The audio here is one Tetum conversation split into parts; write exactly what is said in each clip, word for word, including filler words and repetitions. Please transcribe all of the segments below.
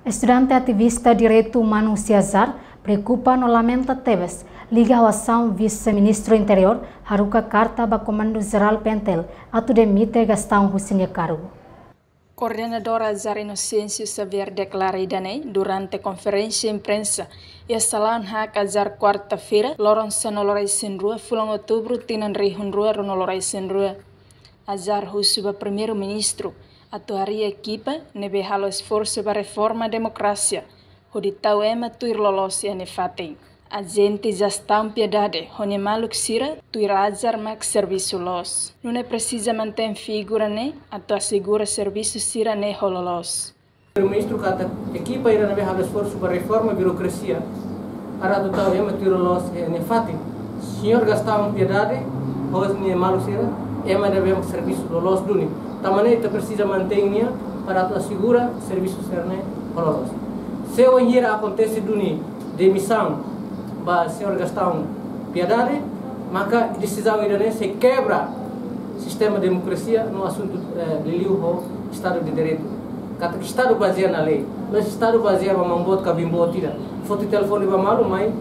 Estudante ativista direitu umanu husi Azar preokupa no lamenta tebes liga ho asaun Vise-Ministru Interiór haruka karta ba Komandu Jerál P N T L atu demite Gastão husi nia kargu. Koordenadór Azar, Inocêncio Xavier, deklara ida-ne'e durante konferénsia imprensa iha Salaun Hak Azar, kuarta-feira, loron sanulu-resin-rua fulan Outubru, tinan rihun rua ruanulu-resin-rua. Azar husu ba Primeiru-Ministru atu harii ekipa ne'ebé halo esforsu ba reforma demokrasia hodi tau ema tuir loloos iha nia fatin. Ajente Gastão Piedade ho nia maluk sira tuir Azar mak servisu loos. Nune'e presiza mantein figura ne'e atu asegura servisu sira-ne'e ho loloos. Primeiru-Ministru katak ekipa ida ne'ebé halo esforsu ba reforma birokrasia, hodi atu tau ema tuir loloos iha nia fatin. Señór Gastão Piedade ho nia maluk sira, ema ne'ebé servisu loloos duni. Tanba ne'e ita presiza mantein nia hodi atu asegura servisu sira-ne'e ho loloos. Se wainhira akontese duni demisaun ba señór Gastão Piedade, maka desizaun ida-ne'e sei kebra sistema demokrasia no asuntu, eh, liuliu ho Estadu de Direitu. Katak Estadu bazeia iha lei, la'ós Estadu bazeia ba maun boot ka biin boot ida. Foti telefone ba malu, mai.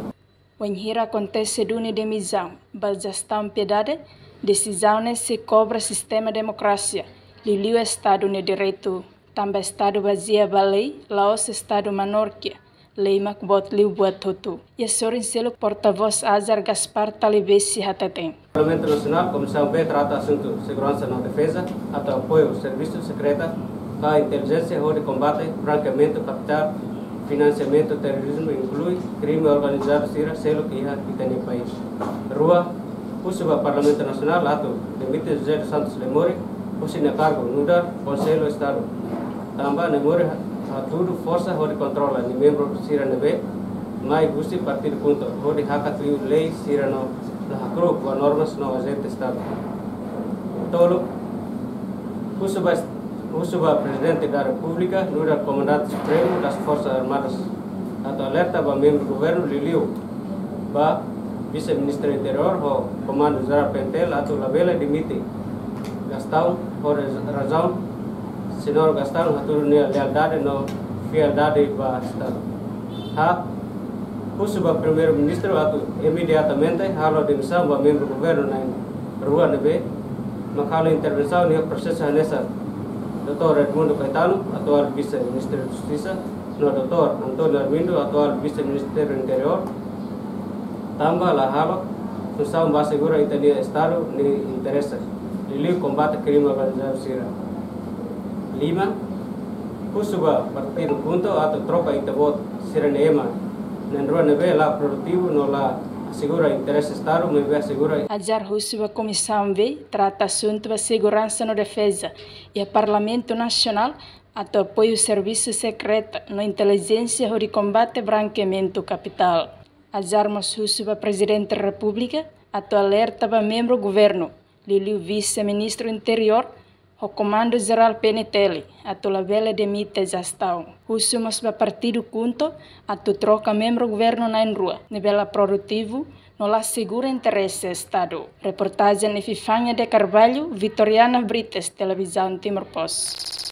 Wainhira akontese duni demisaun ba Gastão Piedade, desizaun ne'e sei kebra sistema demokrasia, liuliu Estadu nia direitu. Tanba Estadu bazeia ba lei, la'ós Estadu monarkia. Lei mak boot liu buat hotu. Iha sorin seluk, portavós Azar, Gaspar Talibesi, hateten. Parlamentu Nasionál, Komisaun B trata asuntu seguransa no defeza, atu apoiu servisu sekreta ka intelijénsia hodi kombate brankeamentu kapitál, finansiamentu terrorizmu, inklui krime organizadu sira seluk iha ita-nia país. Rua, husu ba Parlamentu Nasionál atu demite José dos Santos Lemori husi nia kargu nu'udar Konsellu Estadu. Tanba Lemori ha-, hatudu forsa hodi kontrola nia membru sira ne'ebé mai husi partidu KHUNTO hodi hakat liu lei sira no la hakru'uk ba normas no ajente Estadu. Tolu, husu ba, husu ba Prezidente da Repúblika nu'udar Komandante Supremu das Forsas Armadas atu alerta ba membru governu, liuliu ba Vise-Ministru Interiór ho Komandu Jerál P N T L atu labele demite Gastão ho raz-, razaun señór Gastão hatudu nia lealdade no fialdade ba Estadu. Haat, husu ba Primeiru-Ministru atu imediatamente halo demisaun ba membru governu na'in-rua ne'ebé mak halo intervensaun iha prosesu hanesan Doutór Edmundo Caetano, atuál Vise-Ministru Justisa, no Doutór António Armindo, atuál Vise-Ministru Interiór, tanba la halo funsaun ba asegura ita-nia Estadu nia interese, liuliu kombate krime organizadu sira. Lima, husu ba partidu KHUNTO atu troka ita-boot sira-nia ema na'in-rua ne'ebé la produtivu no la asegura interese Estadu, maibé asegura. Azar husu ba Komisaun B trata asuntu ba seguransa no defeza iha Parlamentu Nasionál atu apoiu servisu sekreta no intelijénsia hodi kombate brankeamentu kapitál. Azar mós husu ba Prezidente Repúblika atu alerta ba membru governu, liuliu Vise-Ministru Interiór ho Komandu Jerál P N T L atu labele demite Gastão. Husu mós ba partidu KHUNTO atu troka membru governu na'in-rua ne'ebé la produtivu no la asegura interese Estadu. Reportajen Epifania de Carvalho, Vitoriana Brites, Televizaun Timor Post.